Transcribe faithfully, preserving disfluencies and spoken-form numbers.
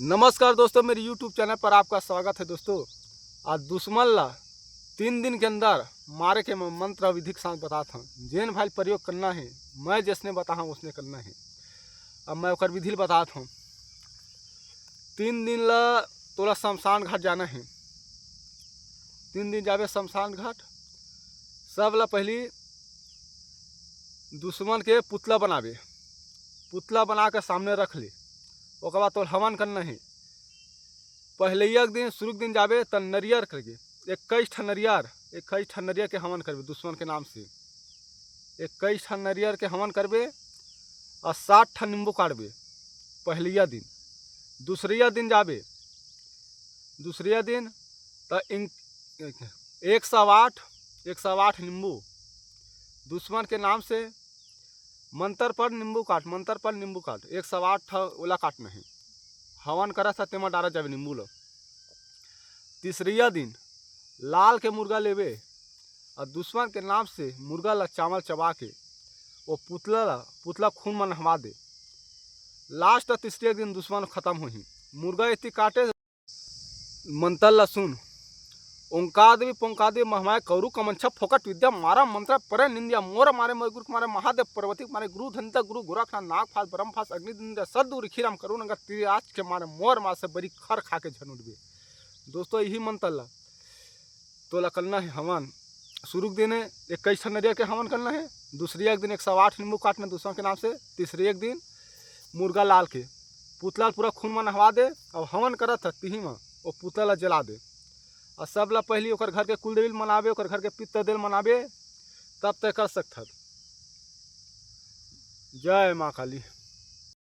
नमस्कार दोस्तों, मेरे YouTube चैनल पर आपका स्वागत है। दोस्तों, आज दुश्मन ला तीन दिन के अंदर मारे के मैं मंत्र विधि के साथ बतात हूँ। जेन भाई प्रयोग करना है, मैं जैसने बताहा उसने करना है। अब मैं ओकर विधि ल बतात हूँ। तीन दिन ला तोला शमशान घाट जाना है। तीन दिन जाबे शमशान घाट, सब ला पहली दुश्मन के पुतला बनाबे। पुतला बना के सामने रख ले। ओकर बाद तोला हवन करना है। पहलैया के दिन, शुरू के दिन जाबे त नरियर करके इक्कीस ठन नरियर, इक्कीस ठन नरियर के हवन करबे दुश्मन के नाम से। इक्कीस ठन नरियर के हवन करबे और सात ठन नींबू काटबे पहलैया दिन। दूसरैया दिन जाबे, दूसरैया दिन त इन-, एक सौ आठ, एक सौ आठ नींबू दुश्मन के नाम से मंत्र पर नींबू काट, मंत्र पर नींबू काट, एक सौ आठ ठा ओला काटना है। हवन करत ह तेमा डारा जाबे नींबू ल। तीसरैया दिन लाल के मुर्गा लेबे और दुश्मन के नाम से मुर्गा ला चावल चबा के वो पुतला ला, पुतला खून में नहवा दे। लास्ट तीसरे दिन दुश्मन खत्म होही। मुर्गा एती काटे, मंत्र ला सुन। ओंका देवी पोंका देवी महमाय कौरु कमंछा फोकट विद्या मारा मंत्र परे निंदिया मोर मारे मोर गुरु मारे महादेव पार्वती मारे गुरु धंता गुरु गोरखनाथ नाग फास ब्रह्म फास अग्नि दिंदा सद्दु रिखी राम करुण अंगा तीर आज के मारे मोर मार से बरी खर खा के झन उठबे। दोस्तों, यही मंत्र ला तोला करना है हवन। शुरू के दिन इक्कीस ठन नरियर के हवन करना है, दूसरैया के दिन एक सौ आठ नींबू काटना दुश्मन के नाम से, तीसरैया के दिन मुर्गा लाल के पुतला ल पूरा खून में नहवा दे। अब हवन करत ह तिही में वो पुतला ला जला दे। और सब ला पहली ओकर घर के कुलदेवी ल मनाबे, ओकर घर के पितर देव ल मनाबे, तब तय कर सकथत। जय माँ काली।